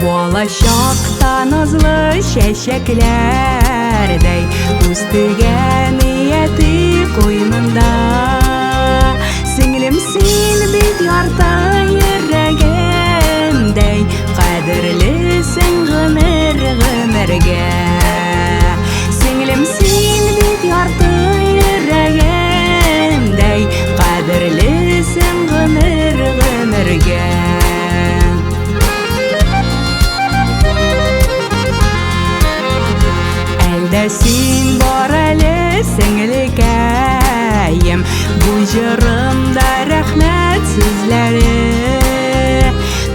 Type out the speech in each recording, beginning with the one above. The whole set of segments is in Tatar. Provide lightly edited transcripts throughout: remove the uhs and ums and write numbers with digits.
Балачакта назлы чәчәкләрдәй үстегән нияте куенында. Сеңлем, син бит ярты йөрәгемдәй, кадерлесең гомер гомергә. Сеңлем, син бит ярты йөрәгемдәй, кадерлесең гомер гомергә. Әлдә син бар әле, сеңлекәем, бу җырымда рәхмәт сүзләре.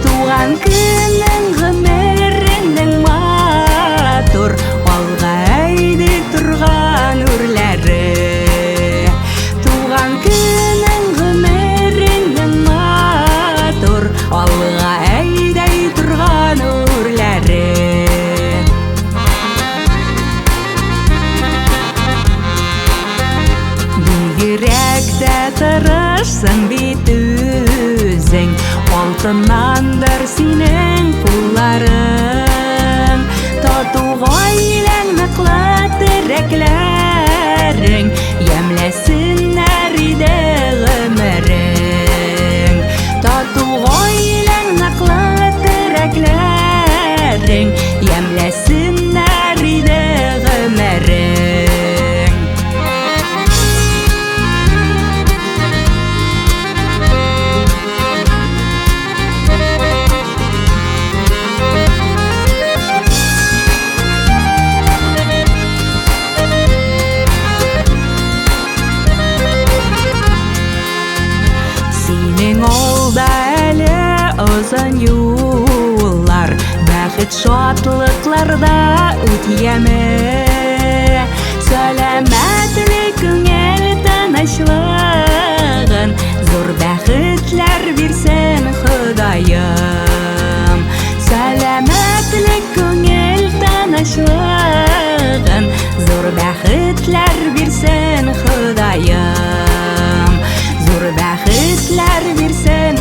Туган көнең гомереңнең матур, алга әйди торган үрләре. Туган көнең гомереңнең матур, алга әйдәй торган үрләре. Бигрәк тә тырышсың бит үзең, алтыннандыр синең кулларың. Тату гаиләң ныклы терәкләрең, ямьләсеннәр иде гомерең. Тату гаиләң ныклы терәкләрең, ямьләсеннәр иде гомерең. Синең алда әле озын юллар, бәхет шатлыкларда үт яме. Сәламәтлек, күңел тынычлыгын, зур бәхетләр бирсен Ходаем. Сәламәтлек, күңел тынычлыгын, зур бәхетләр бирсен Ходаем. Зур бәхетләр бирсен.